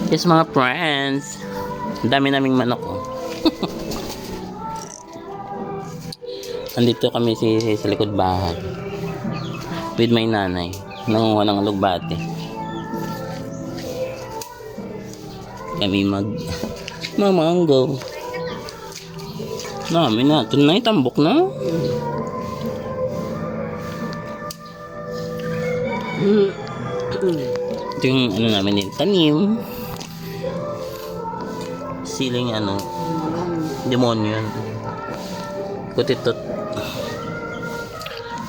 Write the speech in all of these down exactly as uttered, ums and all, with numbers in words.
Yes, mga friends. Ang dami naming manok, oh. Andito kami si, sa likod bahay. With my nanay. Nanguha ng alugbati. Kami mag mamanggo. Nami na. Ito na, itambok na. Ito yung ano namin din, tanim. Siling ano, demonyo. Kutitot.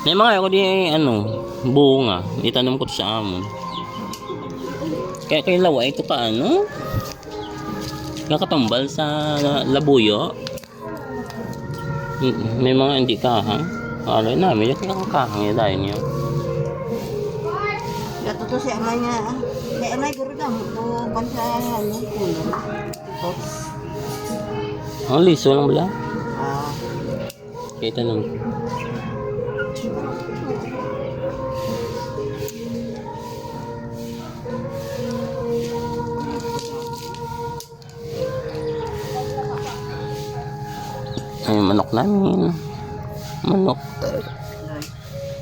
May mga ako di ano, bunga. Itanom ko sa amon. Kaya kay lawa ito ka ano? Nakatambal sa labuyo. Mm, may mga hindi kahang. Alay na, may kahang kahang yung dahil niyo. Gato to si amay nga. May amay guro na mo to bansa ano kuno. Ito. Ang liso lang bala. Ah. Kita nung. Ay, manok namin. Manok.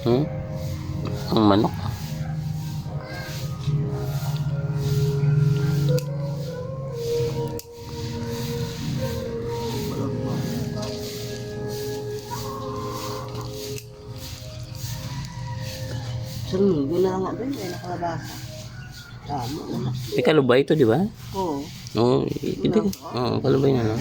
Hmm? Ang manok. Sa minggo na nga din, may nakalabasa. Tama na. May kalubay ito, di ba? Oo. Oo, i-, i-, oo, kalubay na, no?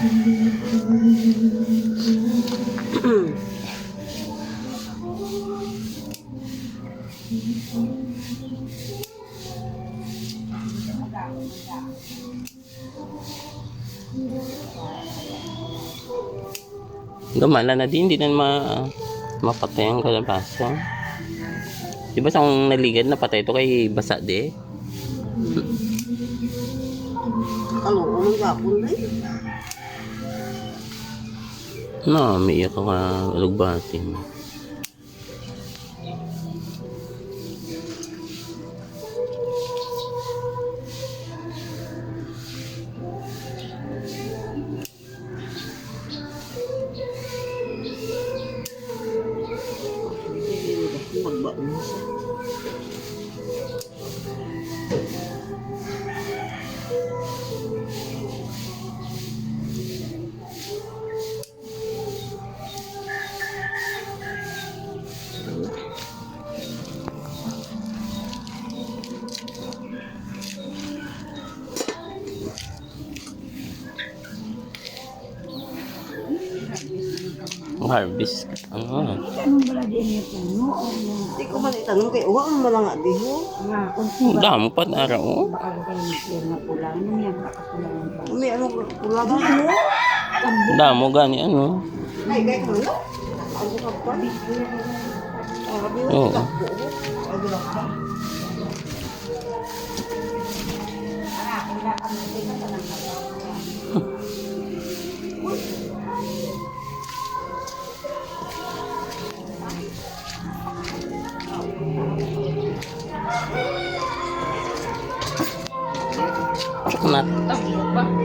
Gamala na din, di na ma-, mapatay ang kalabasa. Di ba sa akong naligad, napatay to kay basa di? Kaluoy ang gapon, eh. No, may iya ka nga alugbati. Harvest. Ano? Itanong bala din yung puno o yung Di ko man itanong kay uwa ang malanga diho. Nga, kung Ang damo pa na ara, oh. Baka ba kayo yung pula? Ano yung baka pula yung baka? May ano, pula ba? Damo gani, ano? Ay, guys, ano? Ano ka pa? Oo. Ano ka pa? Coconut.